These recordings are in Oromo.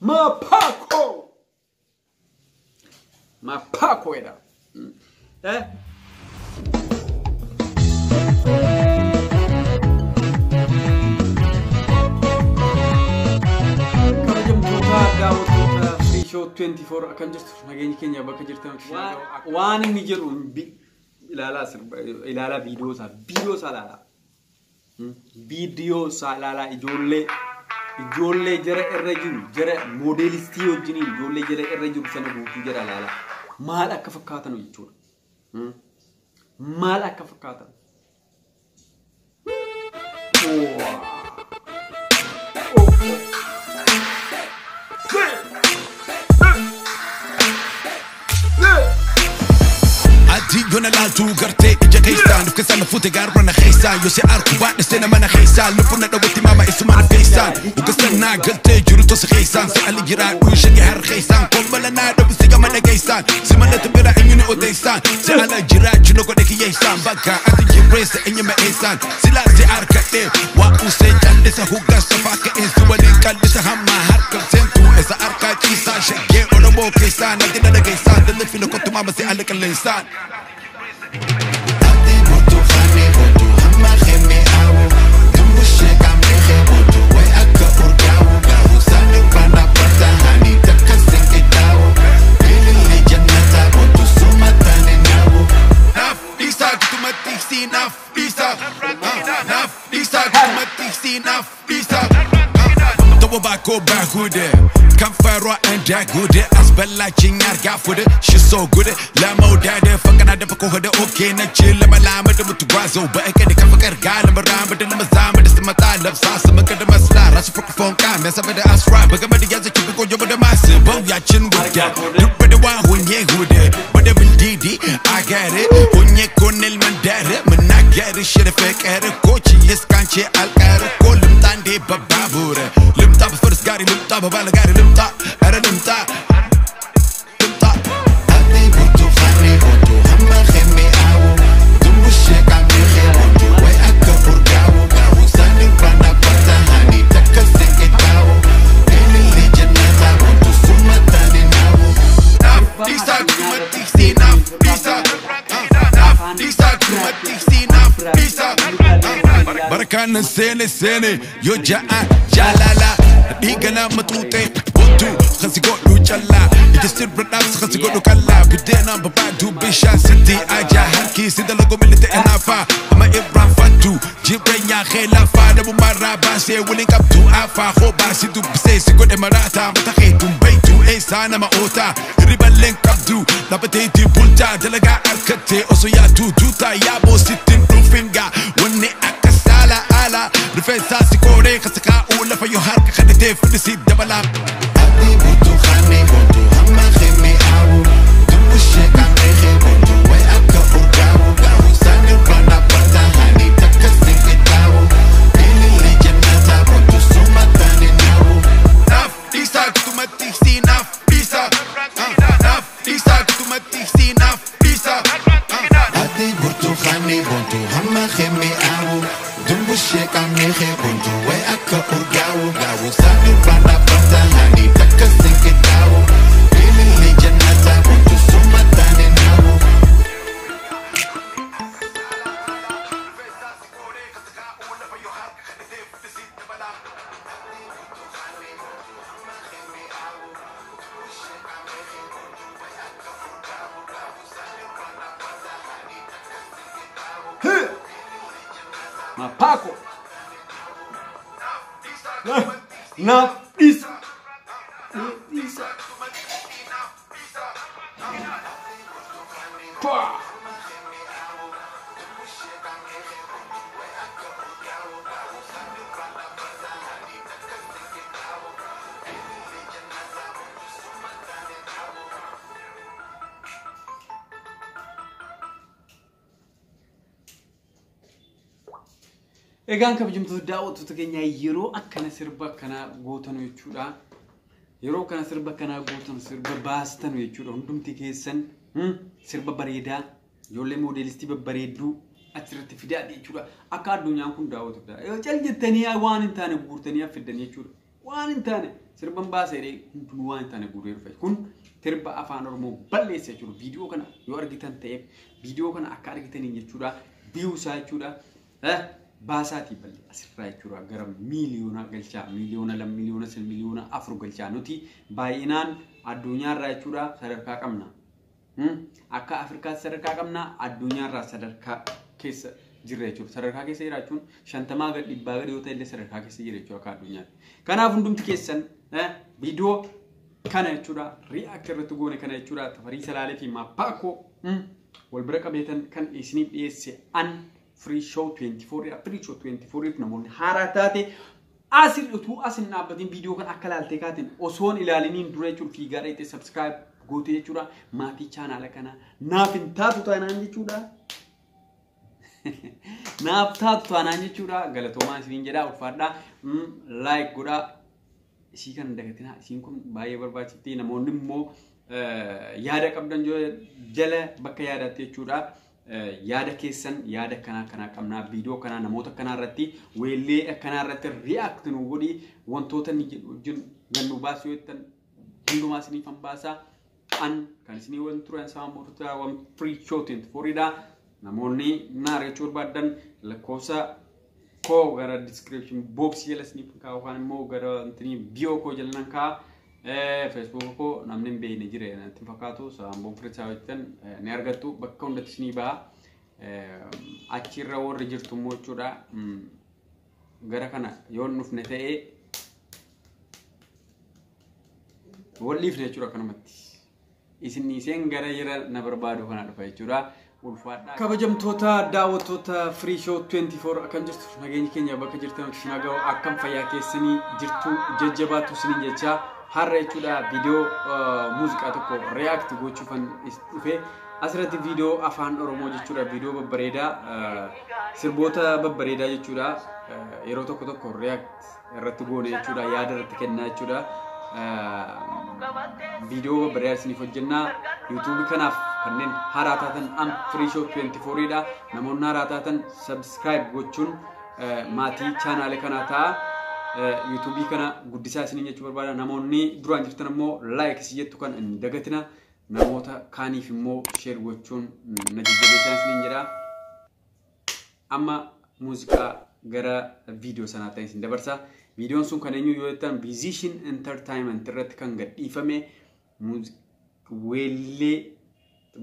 Mapako. Mapako jedha. Eh? Kabajamtoota daawwattoota Free Show 24, akkam jirtu? Nageenyi keenya bakka jirtan waan inni jedhu ilaalaa, sirba ilaalaa, viidiyoo isaa ilaalaa. Viidiyoo isaa ilaalaa, ijoollee jara irra jiru, jara moodelistii wajjiniin ijoollee jara irra jiru sana guutuu jara ilaalaa. Maal akka fakkaatan jechuudha. Maal akka fakkaatan. Oh. Oh. Adii yoona laaltuu gartee ija keessaan, of keessaan fuute gaarra na keessaan, yoo si arku baadhe seena mana keessaan, lubbuun na dhawwatti maama isuma na keessaan, ugasannaa galtee jiru tosa keessaan, si ali jiraadhu shagee har keessaan, kolmala naa dhabu si gama dhageessaan, si malata bira eenyu ni odeessaan, si ala jiraachuu na godhe kiyyeessaan, bakka ati jireessa eenyu ma'eessaan, silaa si arkadhee waa usee callisa, huggaa safaa ka'ee si waliin qallisa, hamma harka seentuu isa harkaa ciisaa, shaggee Oromoo keessaan ati na dhageessaan, dalli na kottu maama si ala qilleensaan. Ati burtukaanii guutuu hamma mi'aawu, dumbushee qaamni guutuu way akka urgaa'u, gahu sani bana batahanii takka sinqixaawu, ililli jannata guutuu suma tani naawu. Naaf dhiisaa gutuma tiksii, naaf dhiisaa. Naaf dhiisaa gutuma tiksii, naaf dhiisaa. ተወ ባኮ ባሁደ ከንፈሯ እንደ ጉድ አስበላችኝ አርጋ ፉድ፣ she's so good ለመውደድ ፈቀናደፈ ከሆደ okay ነች ለመላመድ፣ የምትጓዘው በእቅድ ከፍቅር ጋር ለመራመድ ለመዛመድ፣ ስትመጣ ለብሳ ስምቅድ መስላ ራሱ ፍቅር ፎንቃ የሚያሰበደ አስራ በገመድ ያዘች ቆንጆ ወደ ማስበው ያችን ውዳ ድብድዋ ሁኜ ሁድ ወደ ብልዲዲ አገር ሁኜ ኮኔል መንደር ምናገርሽ ፍቅር እኮ ችዬ እስካንቺ አልቀር እኮ፣ ልምጣ እንዴ በባቡር ልምጣ፣ በፈረስ ጋሪ ልምጣ፣ በባለ ጋሪ ልምጣ፣ ኧረ ልምጣ ልምጣ። Ati burtukaanii guutuu hamma mi'aawu, dumbushee qaamni guutuu way akka urgaa'u, gahu sani bana batahanii takka sinqixaawu, ililli jannata guutuu suma tani naawu. Naaf dhiisaa gutuma tiksii, naaf dhiisaa. Naaf dhiisaa gutuma tiksii, naaf dhiisaa. Barakaan seene seene yoo ja'an jaalala dhiiga nama xuuxee buntu kasi godhu callaa, ija sirra dhaabsa kasi godhu kallaa, biddeena babaaduu bishaan sitti ajaa, harki si dalagu milite anaafaa amma irraanfattu jireenyaa kee lafaa namummaarraa baasee waliin qabdu afaa hoobaa si dubbisee si godhe maraataa, mata keetuun beektu eessaa nama ootaa, hirriballeen qabdu dhaabbateetii bultaa, dalagaa harkattee osoo yaaduu duutaa, yaaboo sittiin dhufingaa wanni akka saala ala rifeensaa si kooree kasa kaa'uu lafa yoo harka kadhatee fidisi dabalaa. Ati burtukaanii guutuu hamma mi'aawu, dumbushee qaamni guutuu way akka urgaa'u, gahu sani bana batahanii takka sinqixaawu, ililli jannata guutuu suma tani naawu. Naaf dhiisaa gutuma tiksii, naaf dhiisaa. Naaf dhiisaa gutuma tiksii, naaf dhiisaa. Ati burtukaanii guutuu hamma mi'aawu, dumbushee qaamni guutuu way akka urgaa'u, gahu sani bana batahanii takka sinqixaawu, ililli jannata guutuu suma tani naawu. Mapako. Naaf dhiisa. Dhiisa. Paa. Egaan kabajamtoota daawwattoota keenyaa, yeroo akkana sirba akkanaa gootanu jechuudha. Yeroo kana sirba akkanaa gootan, sirba baastanu jechuudha. Hundumti keessan sirba bareedaa, ijoollee moodelistii babbareedduu achirratti fidaa jechuudha. Akka addunyaan kun daawwatudha. Cal jettanii waan hin taane guurtanii affiddan jechuudha. Waan hin taane. Sirban baasee hundinuu waan hin taane guuree dhufe. Kun sirba afaan Oromoo balleessa jechuudha. Viidiyoo kana yoo argitan ta'eef viidiyoo kana akka argitaniin jechuudha. Biyuusaa jechuudha. Baasaatii ballee asirraa jechuudha. Gara miiliyoona galchaa, miiliyoona 2, miiliyoona 3, miiliyoona 4 galchaa. Nuti baay'inaan addunyaarraa jechuudha sadarkaa qabna. Akka Afrikaatti sadarkaa qabna, addunyaarraa sadarkaa keessa jirra jechuudha. Sadarkaa keessa jiraachuun 50 gad 100 gad yoo ta'e illee sadarkaa keessa jira jechuudha akka addunyaatti. Kanaaf hundumti keessan viidiyoo kana jechuudha react irratti goone kana jechuudha Tafarii Salaalee fi Maappaakoo wal bira qabeetan kan isiniif dhiyeesse an Free Show 24 Free Show 24 namoonni haaraa taate asir utuu as hin dhaabbatin viidiyoo kan akka laaltee kaatin osoon ilaaliniin dura jechuudha fiigaa dheete subscribe goote jechuudha maatii chaanaala kana naaf hin taatu taanaan jechuudha. Naaf taatu taanaan jechuudha galatoomaa isiniin jedhaa ulfaadhaa like godhaa isii kan dagatinaa isiin kun baay'ee barbaachifti namoonni immoo yaada qabdan jala bakka yaadaatti jechuudha. Yaada keessan yaada kanaa kanaa qabnaa viidiyoo kanaa namoota kanaa irratti weellee akkanaa irratti react nu godhi wantoota ni jedhu wajjin gannu baasuu jettan hundumaa isiniif han baasaa an kan isinii waliin turan sama mootota waan Free Show 24 dha. Namoonni na argachuu barbaadan lakkoofsa koo gara description box jala isiniif kaa'a yookaan immoo gara intinii bio koo jala nan kaa'a. Facebook koo namni hin beekne jira natti fakkaatu saamboon firisaa jettan ni argattu bakka hundatti isinii ba'a. Achirra warri jirtu immoo jechuudha gara kana yoo hin dhufne ta'ee wal dhiifne jechuudha akkanumatti. Isin isheen gara jira na barbaadu kana dhufa jechuudha. Ulfaadhaa. Kabajamtoota daawwattoota Free Show 24 akkam jirtu nageenyi keenya bakka jirtan isin haa ga'u akkam fayyaa keessanii jirtu jajjabaattu isiniin jecha har'a jechuudha viidiyoo muuziqaa tokko react gochuufan dhufe asirratti viidiyoo afaan Oromoo jechuudha viidiyoo babbareedaa sirboota babbareedaa jechuudha yeroo tokko tokko react irratti goone jechuudha yaada irratti kennaa jechuudha. Viidiyoo babbareedaa isiniif hojjennaa YouTube kanaaf kanneen haaraa taatan am Free Show 24 dha. Namoonni haaraa taatan subscribe gochuun maatii chaanaala kanaa ta'a. YouTube kana guddisaa isiniin jechuu barbaada. Namoonni duraan jirtan immoo like si jettu kan hin dagatina. Namoota kaaniif immoo share gochuun na jajjabeessaa isiniin jedha. Amma muuziqaa gara viidiyoo sanaa ta'e isin dabarsa. Viidiyoon sun kan eenyu yoo jettan Vision Entertainment irratti kan gadhiifame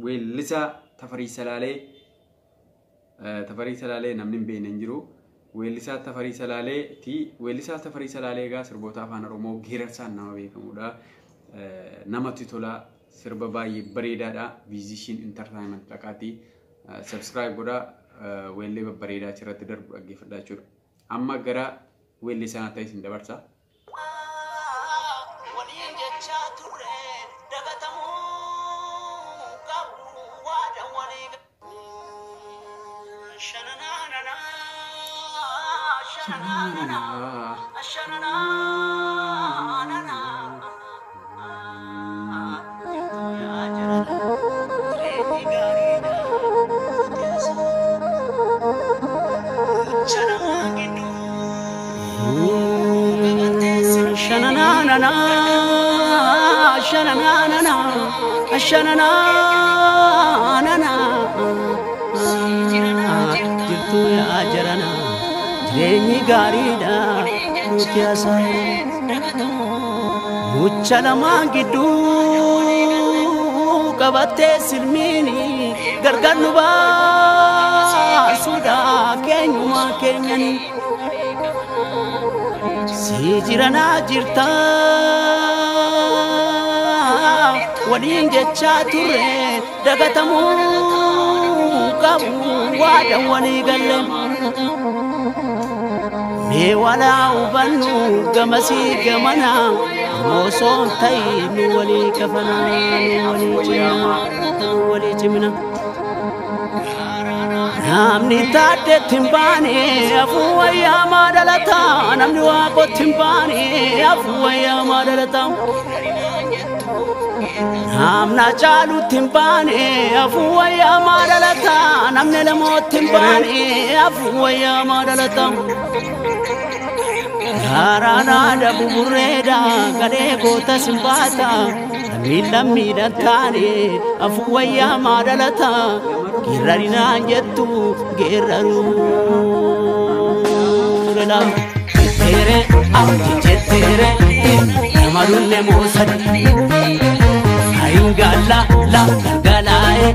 weellisaa Tafarii Salaalee Tafarii Salaalee namni hin beekne hin jiru. Weellisaa Tafarii Salaalee ti. Weellisaa Tafarii Salaalee egaa sirboota afaan Oromoo geerarsaan nama beekamudha. Namatti tola sirba baay'ee bareedaadha. Vision Entertainment dhaqaatii subscribe godhaa weellee babbareedaa achirratti darbu dhaggeeffadhaa jechuudha. Amma gara weellee sanaa ta'e isin dabarsa. Waliin jechaa turre dagatamuu qabu waada walii shananaanana shananaanana shananaanana jirtu yaa jirana jireenyi gaariidha mucha namaa gidduu qabattee Shananana, shananana, shananana, jirtu yaa jarana, jireenyi gaariidha nuti haasa'e. Mucha lamaan gidduu qabattee silmiini gargar nu baasuudha keenyumaa keenyani. Si jiranaa jirta waliin jechaa turre dagatamuu qabu waada walii galle. Mee walaa hubannu gamasii gamana osoon ta'e nu walii kafana nu walii cimina nu walii cimina. Namni taaddeetti hin baane afuu wayyaa dhalata namni waaqotti hin baane afuu wayyaa dhalata. Namna caalutti hin baane afuu wayyaa dhalata namni lamootti hin baane afuu wayyaa dhalata. Araana buburreedha gadhee goota simbaata lammiin lammiidhaan taane afuu wayyaa maadalata geerarinaan jettu geeraruudha. Jetteere jetteere nama dunne moosadi hayin la galgalaa'e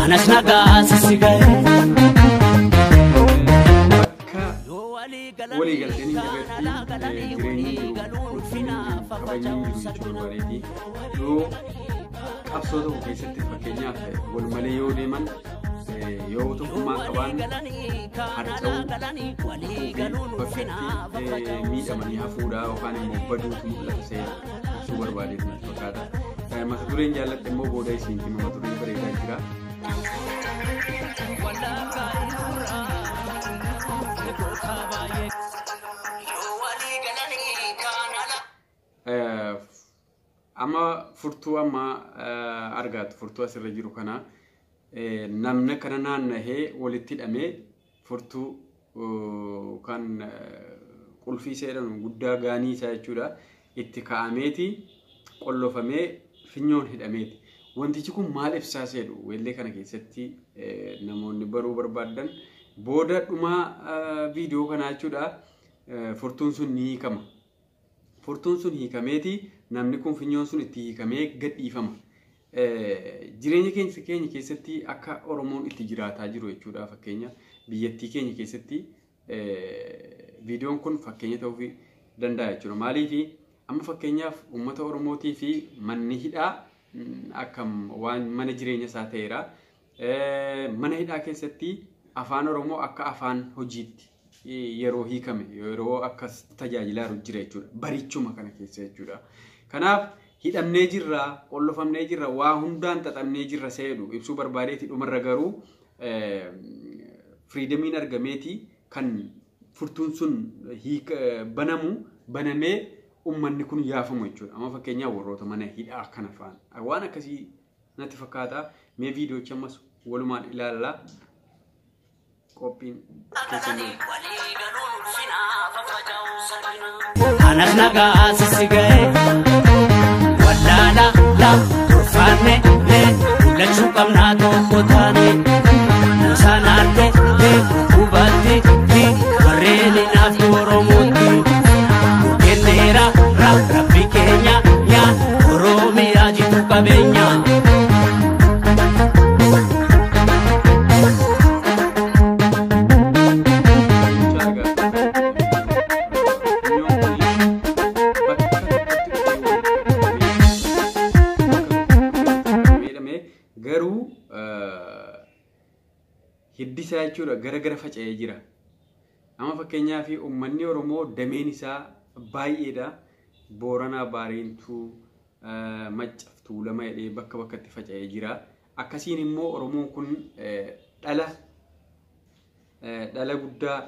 anas nagaa sissiga'e. Bakka walii galteen hin jirretti jireenyi jiru, ulfinni jiru, kabajni hin jiru jechuu barbaadeeti. Yoo qabsoo tokko keessatti fakkeenyaaf wal malee yoo deeman, yoo tokkummaa qaban harca'uu fi bakka itti miidhamanii hafuudhaa yookaan immoo baduutu mul'ata seera ibsuu barbaadeeti natti fakkaata. Mata dureen jaalladhe immoo booda isiin hima, mata dureen bareedaa jira. Amma furtuu amma argaatu furtuu asirra jiru kana namni kana naannahee walitti hidhamee furtuu kan qulfii isa jedhamu guddaa gaanii isaa jechuudha itti kaa'ameeti qollofamee finyoon hidhameeti. Wantichi kun maal ibsaa seedhu weellee kana keessatti namoonni baruu barbaadan booda dhumaa viidiyoo kanaa jechuudha furtuun sun ni hiikama. Furtuun sun hiikameeti namni kun finyoon sun itti hiikamee gadhiifama. Jireenya keenya keessatti akka Oromoon itti jiraataa jiru jechuudha fakkeenya biyyattii keenya keessatti viidiyoon kun fakkeenya ta'uu danda'a jechuudha. Maaliif amma fakkeenyaaf uummata Oromootii fi manni hidhaa akkam waan mana jireenya isaa ta'eera. Mana hidhaa keessatti afaan Oromoo akka afaan hojiitti yeroo hiikame yeroo akkas tajaajilaa jira jechuudha. Barichuma kana keessa jechuudha. Kanaaf hidhamnee jirra, qollofamnee jirra, waa hundaan xaxamnee jirra seedhu ibsuu barbaadeeti dhumarra garuu firiidamiin argameeti kan furtuun sun banamu banamee uummanni kun yaafamu jechuudha. Amma fakkeenyaaf warroota mana hidhaa kana fa'aan waan akkasii natti fakkaata. Mee viidiyoochi ammas walumaan ilaallaa qophiin keessan. Anas nagaa sissiga'e wallaala la turfaanne le lachuu qabnaa tokko taane musaanaadde le hubatti ti warreen naaftu Oromootti kenneera ra rabbi keenya yaa Oromiyaa jitu qabeenya. Garuu hiddi isaa jechuudha gara gara faca'ee jira. Amma fakkeenyaaf uummanni Oromoo dameen isaa baay'eedha. Booranaa, Baareentuu, Maccaaf, Tuulama jedhee bakka bakkatti faca'ee jira. Akkasiin immoo Oromoon kun dhala dhala guddaa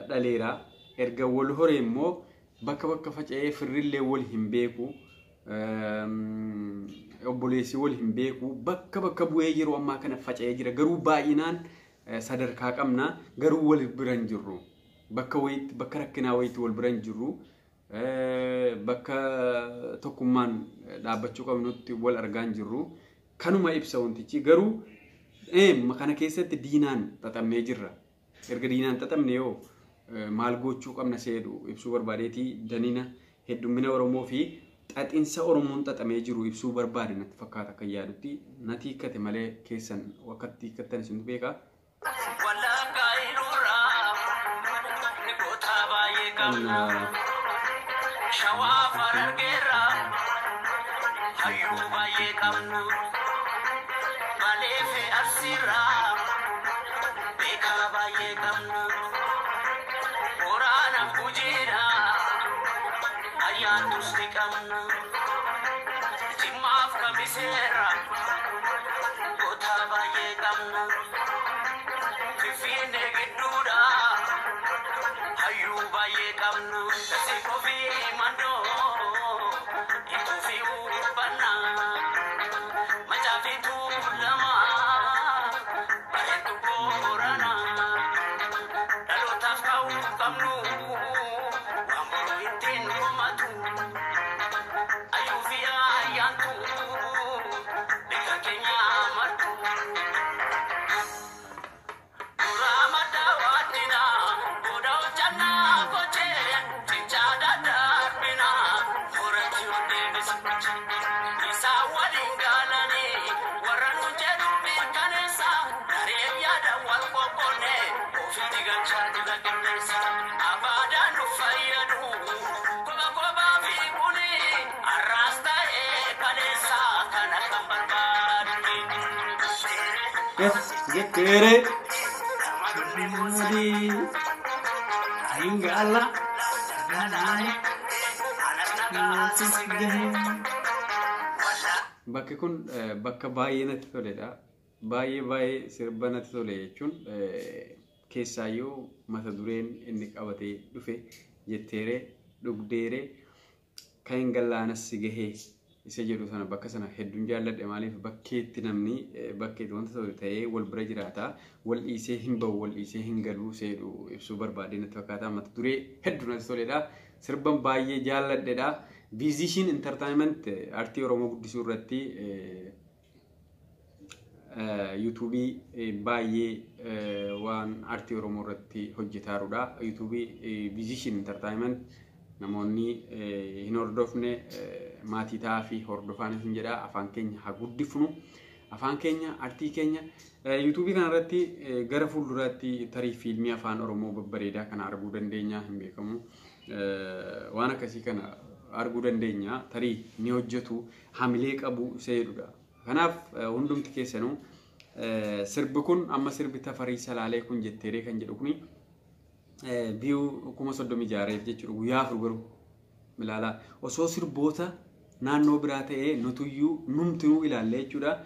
dhaleera. Erga wal horee immoo bakka bakka faca'ee firrillee wal hin beeku. Obboleessi wal hin beeku. Bakka bakka bu'ee yeroo ammaa kana faca'ee jira. Garuu baay'inaan sadarkaa qabna. Garuu wal bira hin jirru. Bakka wayiitti bakka rakkinaa wayiitti wal bira hin jirru. Bakka tokkummaan dhaabbachuu qabnutti wal argaa hin jirru. Kanuma ibsa wantichi. Garuu kana keessatti diinaan xaxamnee jirra. Erga diinaan xaxamne yoo maal gochuu qabna seedhu ibsuu barbaadeeti danina heddummina Oromoo fi xaxinsa Oromoon xaxamee jiru ibsuu barbaade natti fakkaata akka yaadutti natti hiikkate malee keessan wakkatti hiikkattan isintu beeka. Shawaa Harargeerraa hayyuu baay'ee qabna. Balee fi Arsiirraa beekaa baay'ee qabna. Boraanaaf Gujiidhaa ayyaantus ni qabna. Jimmaaf Kamiseerraa goota baay'ee qabna. Finfinnee gidduudhaa hayyuu baay'ee qabna. Siqoo fi Mandoo Ituu fi Hubbannaa Macaa fi Tuulamaa Bareedduu Booranaa dhaloota. Kanaaf ka'uu qabnu. qindeessa. Isaa waliin gaalanii warra nu jedhu mirkaneessa. Gareen yaada wal qoqqoonne ofitti galchaa jira qindeessa. Abaadaan nu fayyadu kopha kophaa fiiguuni har'aas ta'ee kaleessa kana kan barbaadne. Yes, jetteere. Madi. Hingala. Bakki kun bakka baay'ee natti toledha. Baay'ee baay'ee sirba natti tole jechuun keessaayyuu mata dureen inni qabatee dhufe jetteeree dhugdeeree kan hin gallaanas si gahee isa jedhu sana bakka sana hedduun jaalladhe. Maaliif bakkeetti namni bakkeetti wanta ta'e ta'ee wal bira jiraata, wal dhiisee hin bahu, wal dhiisee hin galuu seedhu ibsuu barbaade natti fakkaata. Mata duree hedduu natti toledha. Sirban baay'ee jaalladhedha. Viizishin Entertainment artii Oromoo guddisuu irratti yuutuubii baay'ee waan artii Oromoo irratti hojjetaa jirudha. Yuutuubii Viizishin Entertainment namoonni hin hordofne maatii ta'aa fi hordofaan hin jedha. Afaan keenya haa guddifnu. Afaan keenya, artii keenya yuutuubii kanarratti gara fuulduraatti tarii fiilmii afaan Oromoo babbareedaa kana arguu dandeenya, hin beekamu. Waan akkasii kana arguu dandeenya, tarii ni hojjetu, hamilee qabu seedudha. Kanaaf hundumti keessanuu sirbi kun amma sirbi Tafarii Salaalee kun jetteeree kan jedhu kuni view 36,000 jechuudha guyyaa 4 garuu ilaalaa. Osoo sirboota naannoo biraa ta'ee nutuyyuu numtinuu ilaallee jechuudha.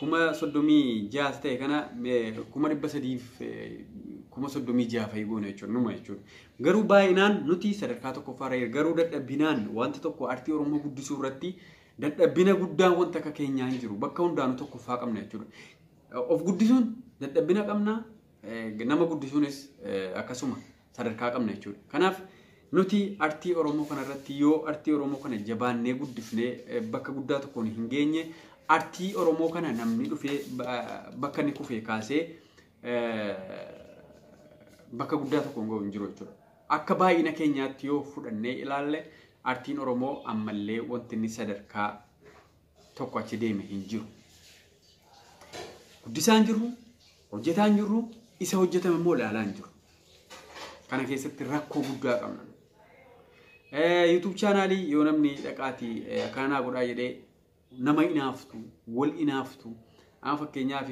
36,000 ta'e kana 336,000 fa'i goone jechuudha numa jechuudha. Garuu baay'inaan nuti sadarkaa tokkoffaarra jirra. Garuu dadhabinaan wanta tokko artii Oromoo guddisuu irratti dadhabina guddaan wanta akka keenyaa hin jiru. Bakka hundaanuu tokkoffaa qabna jechuudha. Of guddisuun dadhabina qabna, nama guddisuunis akkasuma sadarkaa qabna jechuudha. Kanaaf nuti artii Oromoo kanarratti yoo artii Oromoo kana jabaannee guddifnee bakka guddaa tokkoon hin geenye, artii Oromoo kana namni dhufee bakka inni kufee kaasee bakka guddaa tokkoon ga'u hin jiru jechuudha. Akka baay'ina keenyaatti yoo fudhannee ilaalle artiin Oromoo ammallee wanti inni sadarkaa tokko achi deeme hin jiru. Guddisaa hin jirru, hojjetaa hin jirru, isa hojjetame immoo ilaalaa hin jiru. Kana keessatti rakkoo guddaa qabna. YouTube chaanaalii yoo namni dhaqaatii akkanaa godhaa jedhee nama inaaftu, wal inaaftu. Amma fakkeenyaaf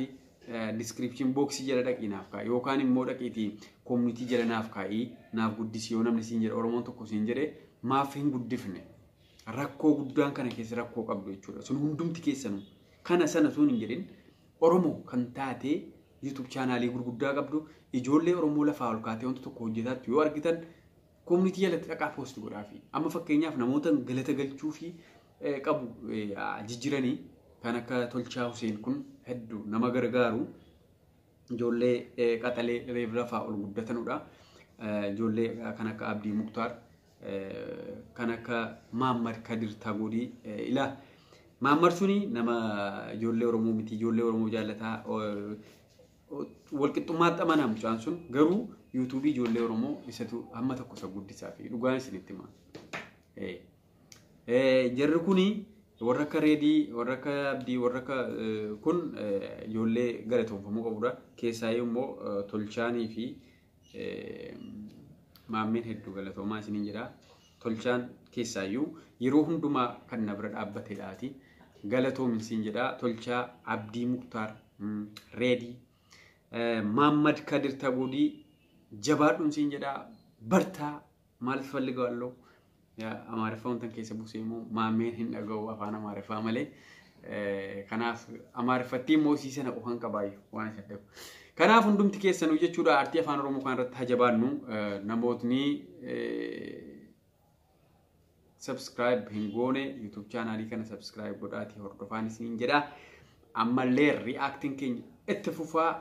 description box jala dhaqii naaf kaa'i yookaan immoo dhaqiitii community jala naaf kaa'ii naaf guddisi yoo namni siin jedhe, Oromoon tokko siin jedhe maaf hin guddifne? Rakkoo guddaan kana keessa rakkoo qabdu jechuudha. Sun hundumti keessanuu kana sana sun hin jedhin Oromoo kan taate YouTube chaanaalii gurguddaa qabdu ijoollee Oromoo lafaa ol kaatee wanta tokko hojjetaatti yoo argitan community jalatti dhaqaa post godhaafi. Amma fakkeenyaaf namoota galata galchuu fi qabu jijjiiranii kan akka Tolchaa Huseen kun hedduu nama gargaaru, ijoollee qaxalee reef lafaa ol guddatanudha. Ijoollee kan akka Abdii Muktaar, kan akka Maammad Kadir Tagodii ilaa. Maammad suni nama ijoollee Oromoo miti, ijoollee Oromoo jaallataa, walqixxummaatti amanaa mucaan sun, garuu yuutuubii ijoollee Oromoo isatu hamma tokko isa guddisaa fi dhugaan isinitti hima. Jarri kuni warra akka Reedii, warra akka Abdii, warra akka kun ijoollee galatoomfamuu qabudha. Keessaayyuu immoo Tolchaanii fi Maammeen hedduu galatoomaa isiniin jedha. Tolchaan keessaayyuu yeroo hundumaa kan na bira dhaabbatedhaati. Galatoomin siin jedha. Tolchaa, Abdii Muktaar, Reedii, Maammad Kadir Tagodii jabaadhuun siin jedha. Bartaa maal ፈልገዋለሁ Amaariffaa wantan keessa buusee immoo Maammeen hin dhaga'u afaan Amaariffaa malee. Kanaaf Amaariffattii immoo isii sana qofan qabaayyuu waan isa dhabu. Kanaaf hundumti keessanuu jechuudha artii afaan Oromoo kan irratti hajabaannu. Namootni subscribe hin goone YouTube chaanaalii kana subscribe godhaatii hordofaan isiniin jedha. Ammallee reactiin keenya itti fufaa.